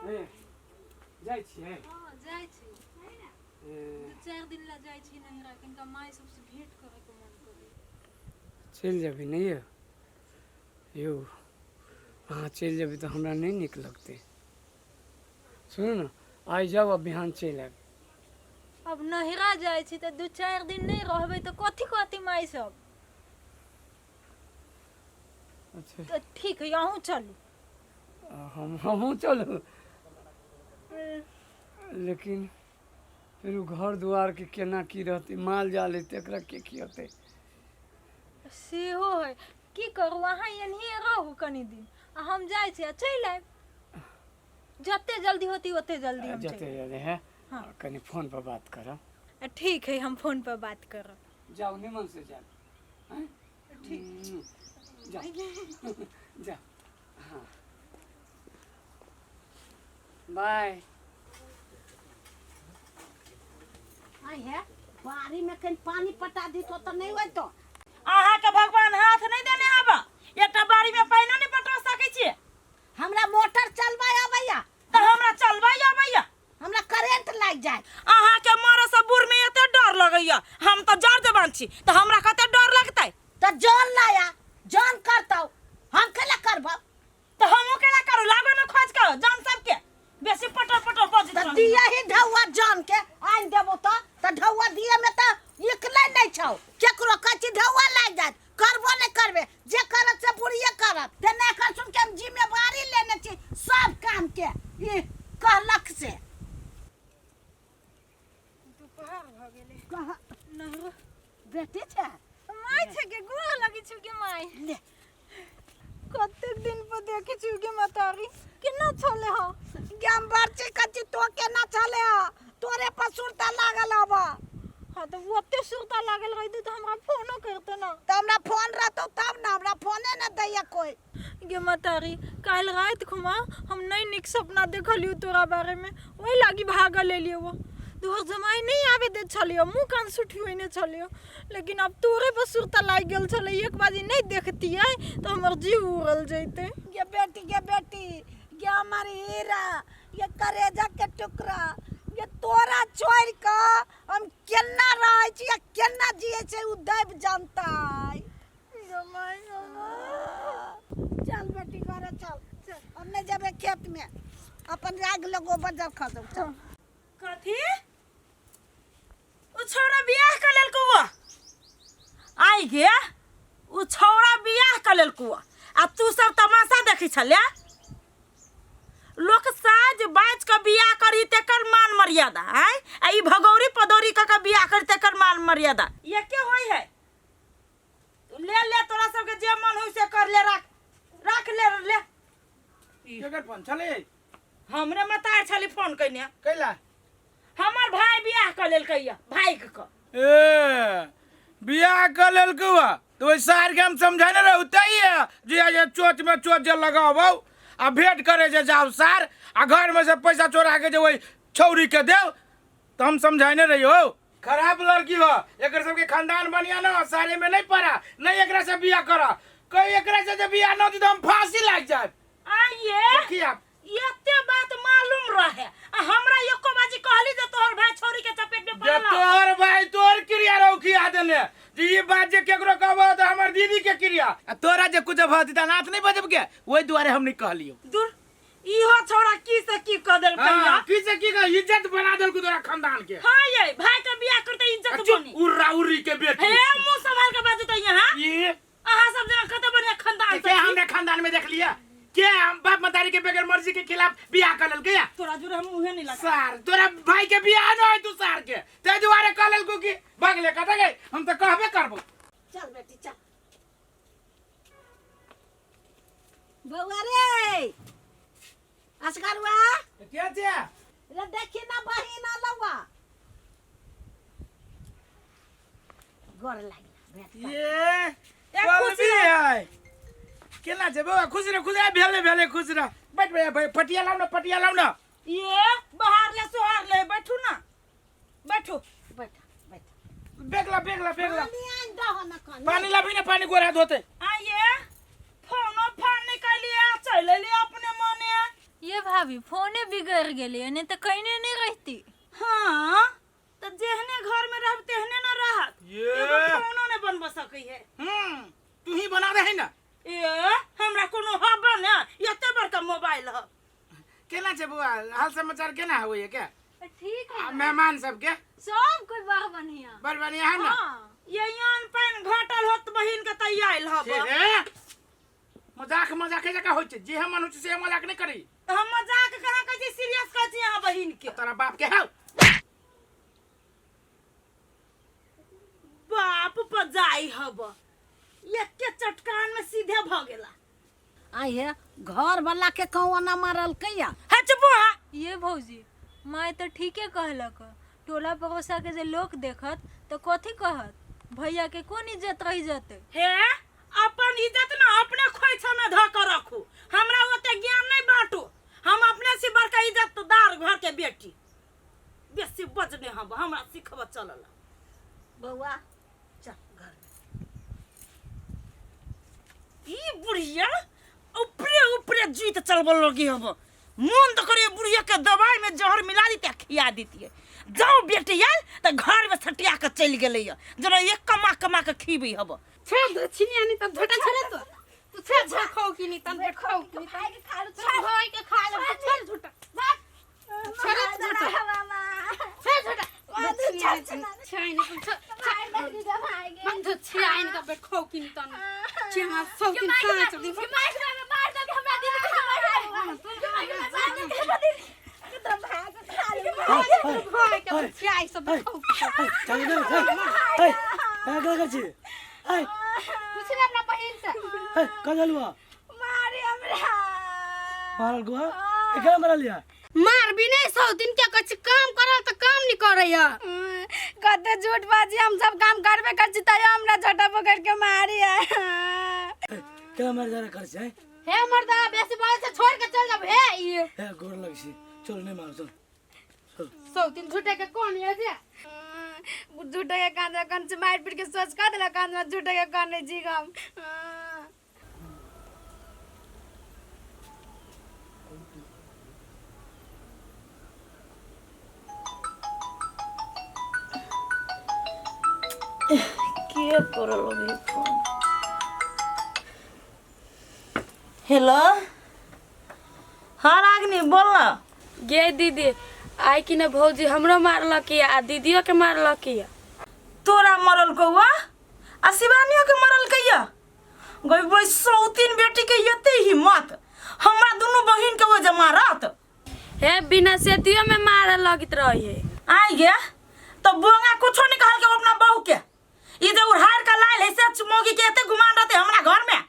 ए, जाइ छियै? हँ, जाइ छी। ए, 2-4 दिन ला जाइ छी नैहरा, कनिका माय सबसँ भेंट करैके मन करै। चलि जेबै नहि यौ? यौ, अहाँ चलि जेबै तऽ हमरा नहि नीक लगतै। सुनू ने, आइ जाउ आ बिहान चलि आयब। अब नैहरा जाइ छी तऽ 2-4 दिन नहि रहबै तऽ कथी कहती माय सब? अच्छा। तऽ ठीक है, अहूँ चलू। हमहूँ चलू, लेकिन फेर ओ घर दुआरके केना की रहतै? माल जाल हेतै, एकरा के खियेतै? सेहो है। की करू, अहाँ एनहिए रहू कनि दिन आ हम जाइ छी आ चलि आयब। जते जल्दी होती ओते जल्दी हम जते चलि आयब। जल्दी है। हाँ। कनि फोन पर बात करब। ठीक है, हम फोन पर बात करब। जाउ, निमन से जाउ। आँय? ठीक। जाउ जाउ। हाँ, बाय। आई है, बाड़ी में कनि पानी पटा दी तो नहीं होतो। अहाँके भगवान हाथ नहि देने हब, एकटा बाड़ी में पानिओ नहि पटा सकै छियै। हमरा मोटर चलबै अबैया। तऽ हमरा चलबै अबैया। हमरा करेंट लागि जाए। अहाँके मरे से बूढ़ में एते डर लगैया, हम तऽ जर जवान छी तऽ हमरा कते डर लगतै? तऽ जन लाया जन करतौ, हम केला करबौ? तऽ हमहूँ केना करू? लागो ने खोज कऽ जन सबके बेसी पटर पटर बजैत तऽ रहैया। दिया ही ढौआ जन के आनि देबो तऽ ढौआ दिए में तऽ निकलै नहि छौ। केकरो कहै छी ढौआ लागि जायत, करबो नहि करबे, जे करत से बुढ़िए करत। ते नहि कर सुन के हम जिम्मेवारी लेने छी सब काम के, ई कहलक से। दुपहर भऽ गेलै। कह। नहरो। बेटी छै? माय छै के, गोर लगै छी के माय। ले। कतेक दिन पर देखै छी के मतारी, केना छले हँ? गेम बरची कच्ची, तो केना छले हँ? तोरे पर सुरता लागल हब। हाँ, तऽ ओते सुरता लागल रहितै तऽ हमरा फोनो करते ना। तऽ हमरा फोन रहतौ तब ने, हमरा फोने न दैया कोई। गे मतारी, काल्हि राति खुमा हम नहि नीक सपना देखलियौ तोरा बारेमे, ओहि लागी भागल एलियौ। वो तोहर जमाई नहि आबे दैत छलियौ, मुँह कान सुठियोने छलियौ, लेकिन आब तोरे पर सुरता लागि गेल छलै। एक बाजी नहि देखतियै तऽ हमर जीव उड़ल जैतै। गे बेटी, गे बेटी, गे हमर हीरा, ये करेजा के टुकड़ा, ये तोरा छोड़ कऽ हम केना रहै छी आ केना जियै छै, ओ दैव जानता। जमाई। चल बेटी, घरे चल। हम नहीं जेबै खेत में, अपन राग ले गोबर जल खसौ, चल। कथी? उ छौड़ा बियाह कर लेलकौ? आइ गे, उ छौड़ा बियाह कर लेलकौ आ तू सब तमाशा देखै छले? लोक साज बाज के बियाह करी तेकर मान मर्यादा, आय आ ई भगौरी पदौरी क के बियाह करी तेकर मान मर्यादा एके होय है। ले ले, तोरा सबके जे मन होय से कर ले। राख राख, ले ले। केकर फोन छलै? हमरे मतार छली फोन कइने। कैला? हमर भाई बियाह कर लेलकै या भाई के। ए, बियाह कर लेलकौ आ तऽ ओहि सार के हम समझाने रहू तै जे जे चोट में चोट जे लगाबौ आ भेंट करे जे जाउ सार आ घर में से पैसा चोरा के जे ओहि छौरी के देव, तऽ हम समझाने रही हो, खराब लड़की हो, एकर सबके खानदान बढ़िया न, सारे में नहीं पड़ा, नहीं एकरा से बियाह कर। कहीं एकरा से जे बियाह न होती तो हम फांसी लाग जाए। आइए। देखिए आप। एते बात मालूम रहे आ हमरा एको बाजी कहली जे तोहर भाई छौरी के चपेट में जे पड़ल? तोहर भाई तोहर क्रिया रौखिया देने जे ई बात जे केकरो कहबो तऽ हमर दीदी के क्रिया आ तोरा जे कुछ भऽ जेतै, नाथ नहीं बजब के, ओहि दुआरे हम नहीं कहलियो। दूर, इहो छौड़ा की से की कह देलकै? हाँ, की से की कह इज्जत बना देलको तोरा खानदान के। हाँ ये भाई के बियाह करते इज्जत चुप। बनी। उर्रा उर्री के बेटी। हे, मुंह संभाल के बाजू तो यहाँ। ये अहाँ सब जना कते बढ़िया खानदान के हमरे खानदान में देख लिया के हम बाप मतारी के बगैर मर्जी के खिलाफ बियाह कर लेलकै या? तोरा जुड़े हम मुंहे नहीं लगा। सार तोरा भाई के बियाह न होय तू सार के ते दुआरे कह लेलको कि भगले कत गई, हम तो कहबे करबो। चल बेटी चल। बौआ रे असगरुआ। के छै? रे देखी ना, बहिन अलौआ, गोर लागि भेट कर। ये ए, पलवी खुशी रह। है, केना छै बौआ? खुश रह, खुश रह, भेले भेले, खुश रह। बैठ भैया भाई, पटिया लाउ ना, पटिया लाउ ना। ये बाहर ले सोहार ले, बैठू ना, बैठू। बैठ बैठ। बेगला बेगला बेगला। पानी आनि दहो ना कनी। पानी लाबी ना, पानी गोरा धोते। आइए, फोनो फोन नहीं कैलिए, चल भाभी फोने बिगड़ गेलै, नहीं तऽ कहिने नहीं रहती। हाँ तऽ जेहने घर में रहब तेहने न रहत। ये। एगो फोनो ने बनब सकै है। तू ही बना दे है ना। ए हमरा कोनो हबे ने, एते बड़का मोबाइल ह। केना छै बौआ, हाल समाचार केना होइए के? ठीक है। आ मेहमान सबके? सब कोई बड़ बढ़िया। बड़ बढ़िया है ना? हाँ। ये आन पानि घटल होत बहिन के तऽ आयल हब। ए, मजाक मजाके जकाँ होइ छै, जे मन होइ छै से मजाक नहि करी। तऽ हम मजाक कहाँ कहै छी, सीरियस कहै छी अहाँ बहिन के। तोरा बाप के हौ? बाप पर जाई हब, एके चटकान में सीधे भ गेला। आइ हे घर वाला के कौआ ना मारलकै या? हे चुप हा। ये भौजी माय तऽ ठीके कहलक, टोला पड़ोसा के जे लोक देखत तऽ कथी कहत, भैया के कोन इज्जत रहि जतै? हे अपन इज्जत ना अपने खोइछा में धऽ के रखू, हमरा ओते ज्ञान नहीं बांटू, हम अपने से बड़का इज्जतदार घर के बेटी, बेसी बजने हम हमरा सिखब चलल। बौआ चल घर में। ई बुढ़िया ऊपरे ऊपरे जीत चलबो लगी हब, मन तो करे बुढ़िया के दवाई में जहर मिला देते खिया देतिए। जाओ बेटी आयल तऽ घर में सटिया के चलि गेलै जेना एक कमा कमा के खीबी हब। छे छिनिया नहीं तब झटा छरे तो तू छे झा खाओ की नहीं तन खाओ की नहीं भाई के खा लो, तू भाई के खा ले, तू छे झूठा छरे झूठा छे झूठा मार भी नहीं सौ दिन क्या कुछ काम करल तो काम नहीं करैया। कते झूठ बाजी, हम सब काम करबे कर छी तैयो हमरा झटा पकड़ के मारी है। केना मार जा कर छै? हे मर्दा बेसी बोले से छोड़ के चल जाब। हे ई हे गोर लग छी, चल नहीं मार चल। सौ दिन झूठे के कौन है जे झूठे के कान कान से मार पीट के सोच कर देला कान में झूठे के कान नहीं जी हम। के करल अभी फोन? हेलो हाँ रागनी बोल ना। गे दीदी आई कि ना भौजी हमरो मारलक आ दीदियो के मारलक। तोरा मरल कौआ आ शिवानियो के मरल कैया? गई भाई सौतीन बेटी के एते हिम्मत, हमरा दुनू बहिन के वो जमारत। हे बिना सेतियो में मारे लगत रही है। आई गे तो बोंगा कुछो नहीं कहल के अपना बहू के, ई जे उड़ार के लायल है से मोगी के एते गुमान रहते हमरा घर में।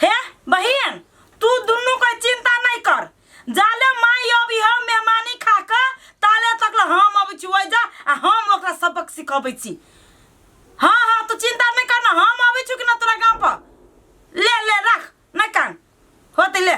हे बहिन तू दुनू के चिंता नहीं कर, जाले माई अभी हम मेहमानी खा के ताले तक ल हम अबै छी ओइजा आ हम ओकरा सबक सिखबै छी। हाँ हाँ तू चिंता नहीं करना, हम अबै छी कि ना तोरा गाँव पर। ले ले रख नहीं कान होते ले।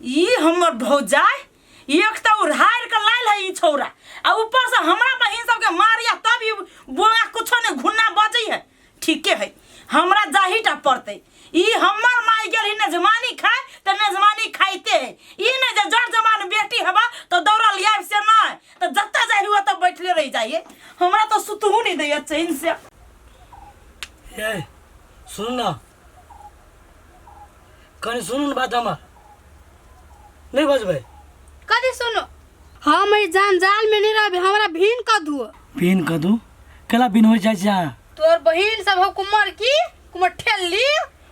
ई हमर भौजाई एक तो उड़ार के लायल है ई छौरा आ ऊपर से हमरा बहिन सबके मारिया तब ई बोआ कुछो नहीं घुन्ना बजै है। ठीके है हमरा जाही टा पड़तै, ई हमर माई गेल ही नजमानी खाए तऽ नजमानी खाइते है, ई नहीं जे जड़ जमान बेटी हवा तो दौड़ल आबि से नहीं, तो जतऽ जाइ हुआ तऽ बैठले रहि जाइए, हमरा तो सुतहु नहीं दैया चैन से। ए सुन ना कनी सुनू न बात हमर, नहीं बजबै? कथी सुनो? हम ई जान जाल में नहीं रहबे, हमरा भीन क धुओ। भीन क दू? केला भीन हो जाइ छै अहाँ? तोर बहिन सब हो कुमर की कुमर ठेली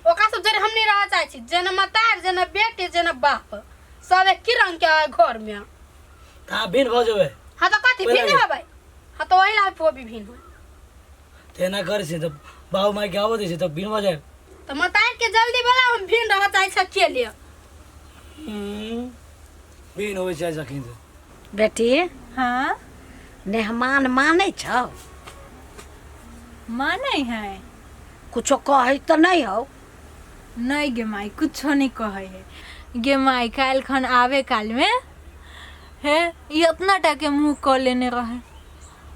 ओकरा सब जरे हम नहीं रह चाहे छी, जेना मतार जेना बेटी जेना बाप सब एक रंग के घर में। त अहाँ भीन भऽ जेबै? हाँ तो कथी ओहि भीन लागी। होबै? हाँ तो वही लागी भी भीन होय। त एना करै छै तऽ बाबू माय के आबऽ दै छै तब भीन भऽ जायब। तो मतार के जल्दी बोला, हम भीन रह चाहे छी अकेले। भीन होइ छै सखी से। बेटी हाँ मेहमान मानै छौ? मानै है। कुछो कहै तऽ नहीं हौ? नहीं गे माई कुछो नहीं कहै है गे माई। काल्हि खन आवे काल में हे ई अपना टा के मुँह कऽ लेने रहे,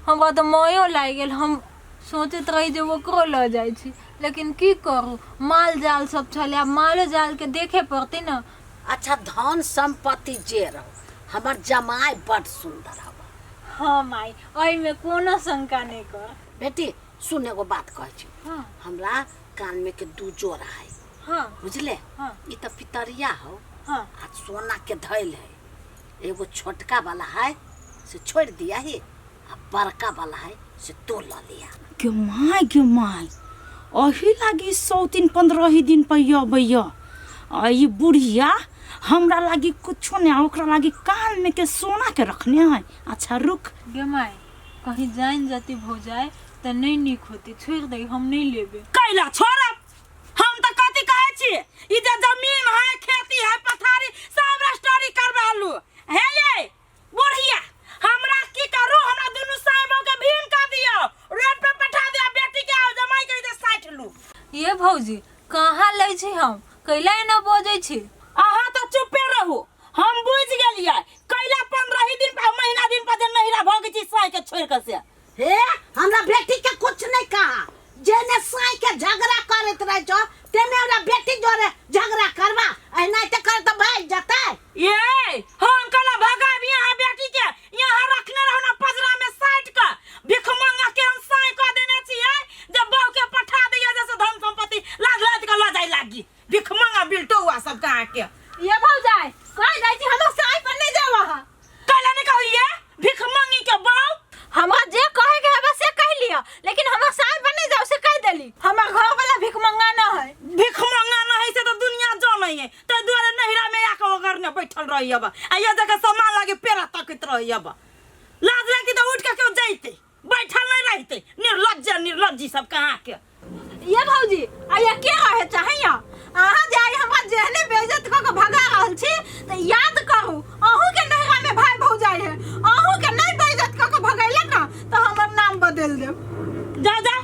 हमरा तऽ मयो लागि गेल। हम सोचैत रही जे ओकरो लऽ जाइ छी, लेकिन की करू माल जाल सब छलै, आब मालो जाल के देखे पड़तै ने, अच्छा धन संपत्ति जे रहो हमर जमाय बड सुंदर हवा। हाँ माई, एहिमे कोनो शंका नहीं कर। बेटी सुन, एगो बात कहै छी। हाँ। हमरा कान में के दू जोड़ा है। हाँ। बुझले? हाँ। ई त पितरिया हो। हाँ। आ सोना के धैल है। एगो छोटका वाला है से छोड़ दिया ही, आ बड़का वाला है से तो ल लिया। गे my, गे my, अही लागी 103 15 ही दिन पर अबैया। आ ई बुढ़िया हमरा लागी कुछो नहीं, ओकरा लागी कान में के सोना के रखने है। अच्छा रुक। गे माई, कहीं जान जाती हो जाए त नहीं नीक होती, छोड़ दे, हम नहीं लेबे। कैला छोड़ब? हम त कथी कहै छी, ई जे जमीन है, खेती है, पथारी सब रजिस्ट्री करवालू हे। ये बुढ़िया हमरा की करू, हमरा दुनू साहेबों के भीन कर दियो, रोड पे पठा दियो बेटी के आओ जमाई के इधर साइठ लू। ये भौजी कहाँ लै छी हम, कैला एना बजै छी? अहाँ तो चुपे रहू, हम बुझ गेलियै कैला 15 ही दिन पर महीना दिन पर जे नहिरा भऽ छी साई के छोड़ के से। हे हमरा बेटी के कुछ नहीं कहा, जेने साई के झगड़ा करत रहे छो तेने हमरा बेटी जोरे झगड़ा करबा, एना ते कर त भाग जतै। ये हम कला भगाब यहाँ बेटी के, यहाँ रखने रहो ना पजरा में साइट के भिख मंगा के हम साई क देने छियै, जब बहू के पठा दिया जैसे धन संपत्ति लाद लाद के ल जाय लागी भिख मंगा बिल्टो हुआ सब कहाँ के। ये भौजाई कहाँ जाइ छी, हमरा साई पर नहीं जाब अहाँ। कैला नहीं कहू ये भिख मंगी के बहू? हमरा जे कहे के है से कह लिया, लेकिन हमरा साई पर नहीं जाओ से कह देली। हमर घर वाला भिख मंगा ना है। भिख मंगा ना है से तो दुनिया जानै है, तै दुआरे नहिरा में आके ओगर ने बैठल रही अब, आ ये जगह सामान लागे पेड़ा तकैत रही अब। लाज लागी तो उठ के क्यों जैते, बैठल नहीं रहते, निर्लज्ज निर्लज्जी सब कहाँ के। ये भौजी आ ये के रहे चाहिए, अहाँ जे आइ हमरा जेहने बेइज्जत क के भगा रहल छी त याद करू अहूँ के नहिरा में भाई भौजाई है, अहूँ के नहीं बेइज्जत क के भगैलक ना त हमर नाम बदल देब। जा जा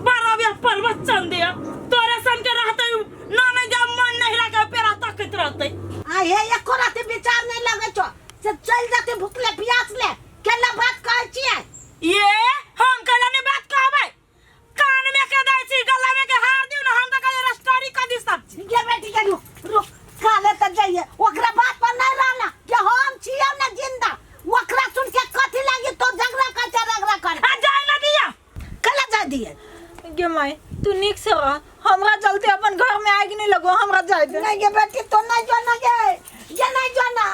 बारह बजे प्रवचन दिया तोरे सन के रहते ना नहीं जा मन नहिरा के पेड़ा तकैत रहते। आ हे एको राति विचार नहीं लगे छो से चल जाते भूखले प्यास ले, केला बात कहै छियै? ये हम केला नहीं बात कहबै, कान में के दै छी, गला में के हार दियो ना, हम त कहियो रजिस्ट्री कर दी सब चीज। ये बेटी के रुक रुक काले त जाइए, ओकरा बात पर नहीं रहना कि हम छियौ ना जिंदा, ओकरा सुन के कथी लागी तो झगड़ा कर झगड़ा कर। आ जाय ना दिया। कला जा दिए। गे माई तू नीक से रह, हमरा चलते अपन घर में आगि नहीं लगो, हमरा जाय दे। नहीं गे बेटी तो नहीं जो ना गे, ये नहीं जो ना,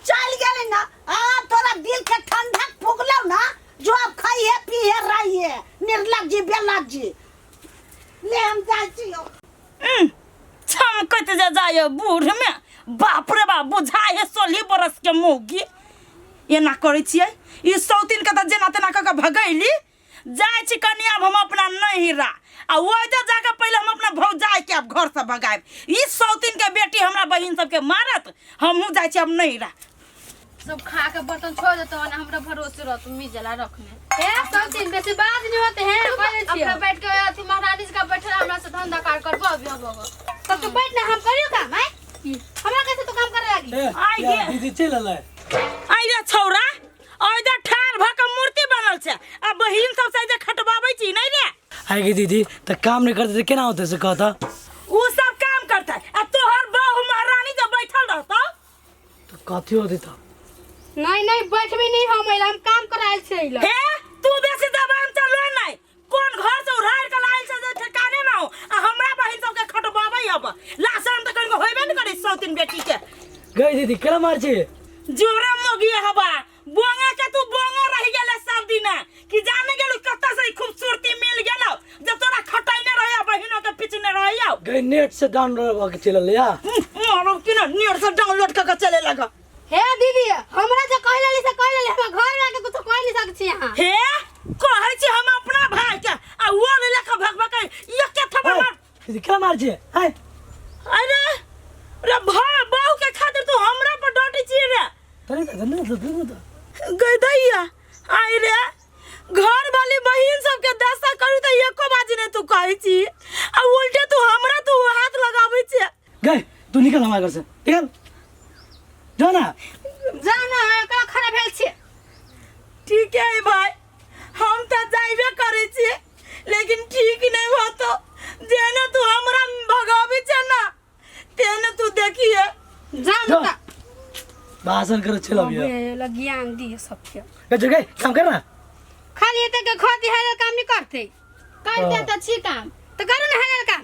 चल गेले ना, आ तोरा दिल के ठंडक पुगलौ ना, जो अब खाइए पीए रहिए निर्लज्जी बेलज्जी ले हम जाइ छियौ। छमकैत जे जाय बूढ़ में, बाप रे बाप बुझाय है 16 बरस के मौगी एना करै छियै। ई सौतीन के त जेना तेना कऽ के भगैली जाइ छी कनि आब हम अपना नहिरा, आ ओहि जाके पहिले हम अपना भौजाई के आब घर से भगायब। ई सौतीन के बेटी हमरा बहिन सबके मारत, हमहूँ जाइ छी आब नहिरा। सब खा के बर्तन छोड़ देते हो ना, हमरा भरोसे रह तुम जला रखने हे सब दिन बेसी बात नहीं होते हैं। अपना बैठ के अथी महारानी जी का बैठल हमरा से धंधा कार करबो अभी अब तब तू बैठ ना, हम करियो काम है, हमरा कैसे तू काम करे लागी? आई गे दीदी चल अलै। आई रे छौरा, आई दे ठार भ के मूर्ति बनल छै, आ बहिन सब से जे खटबाबै छी नहीं रे। आई गे दीदी त काम नहीं करते त केना होते से कहता? उ सब काम करता आ तोहर बहू महारानी जे बैठल रहतौ त कथी होते त? नहीं नहीं बैठबी नहीं हम, अइला हम काम करायल छै अइला। हे तू बेसी दबान चलो नहीं, कोन घर से उड़ाड़ के लायल छै जे ठिकाने ना हो, आ हमरा बहिन सब के खटबाबै अब लासन त कनको होइबे न करै सौतीन बेटी के। गई दीदी केना मार छी? जोरा मोगी हवा बोंगा के तू बोंगा रह गेले सब दिना कि जाने गेलु कत्ता से खूबसूरती मिल गेलौ, जब तोरा खटैने रहे बहिनो के पिछने रहियो। गई नेट से डाउनलोड भ के चलल या। मारो कि ना नेट से डाउनलोड क के चले लगा। हे दीदी हमरा जे कह लेली से कह लेली, हमरा घर में आके कुछ कह नहीं सक छी अहाँ। हे कहै छी हम अपना भाई के आ वो ले लेके भगवा के एके थप्पड़ मार। दीदी केना मार छी? हाय अरे रे भाई बहू के खातिर तू हमरा पर डांटे छी रे। तनी त तनी त तनी त गई दैया आई रे घर वाली बहिन सबके दशा करू त एको बाजी नहीं तू कहै छी, आ उल्टे तू हमरा तू हाथ लगाबै छी। गई तू निकल हमारे घर से, निकल जो ना। जा ना एकरा खड़ा भेल छी। ठीक है भाई हम त जाइबे करै छी, लेकिन ठीक नहीं होतो जेने तू हमरा भगाबै छे ना तेने तू देखिए। भाषण करे चल अभी अबे ज्ञान दिए सबके गए गए काम कर ना। खाली एते के खो दिहारे काम नहीं करते। करते तो छी काम, तो करू ना हरल काम।